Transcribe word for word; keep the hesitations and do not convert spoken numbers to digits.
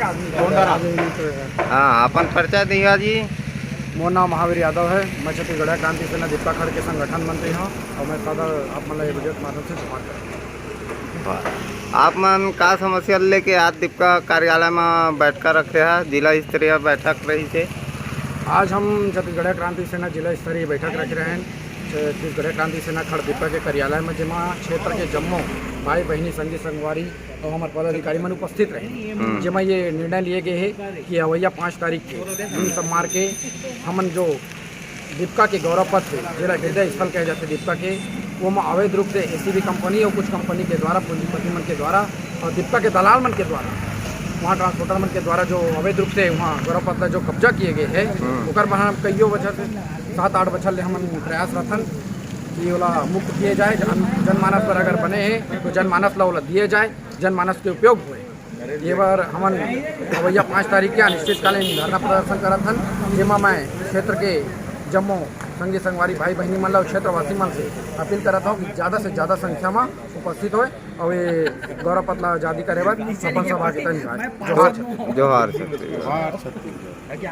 हाँ, अपन परिचय दिया जी। मोर नाम महावीर यादव है। मैं छत्तीसगढ़िया क्रांति सेना दीपका खड़ के संगठन मंत्री हूँ और मैं सदा आप मन ला ये वीडियो के माध्यम से क्षमा करता हूँ। आप मन का समस्या लेके आज दीपका कार्यालय में बैठका रखे हैं, जिला स्तरीय बैठक रही थे? आज हम छत्तीसगढ़िया क्रांति सेना जिला स्तरीय बैठक रखे रहे हैं। छत्तीसगढ़िया क्रांति सेना खड़ दीपका के कार्यालय में, जेमा क्षेत्र के जम्मो भाई बहिनी, संगी संगवारी और हमारे पदाधिकारी मन उपस्थित रहे, हम्म। जेमा ये निर्णय लिए गए है कि अवैया पाँच तारीख के दिन सोमवार के हमन जो दीपका के गौरव पथ है, जेला हृदय स्थल कहे जाते दीपका के, वो में अवैध रूप से एसीबी कंपनी और कुछ कंपनी के द्वारा, पूंजीपति मन के द्वारा और दीपका के दलाल मन के द्वारा, वहाँ ट्रांसपोर्टर मन के द्वारा जो अवैध रूप से वहाँ गौरव पथ ला जो कब्जा किए गए है, हम्म। ओकर बर हम कईयों वजह से, सात आठ बछर ले हमन प्रयास रखन कि ओला मुक्त किए जाए। जन, जनमानस पर अगर बने है तो जनमानस ला ओला दिए जाए, जनमानस के उपयोग होए। ये बार हमन अवैया पाँच तारीख के अनिश्चितकालीन धरना प्रदर्शन करत हन, जेमा मैं क्षेत्र के जम्मो संगी संगवारी भाई बहिनी मन ला अउ क्षेत्रवासी मन से अपील करत हूँ कि ज़्यादा से ज़्यादा संख्या में उपस्थित होए और ये गौरव पथ ला आजादी करे बर अपन सभा के तैयार। जोहार छत्तीसगढ़। जोहार छत्तीसगढ़।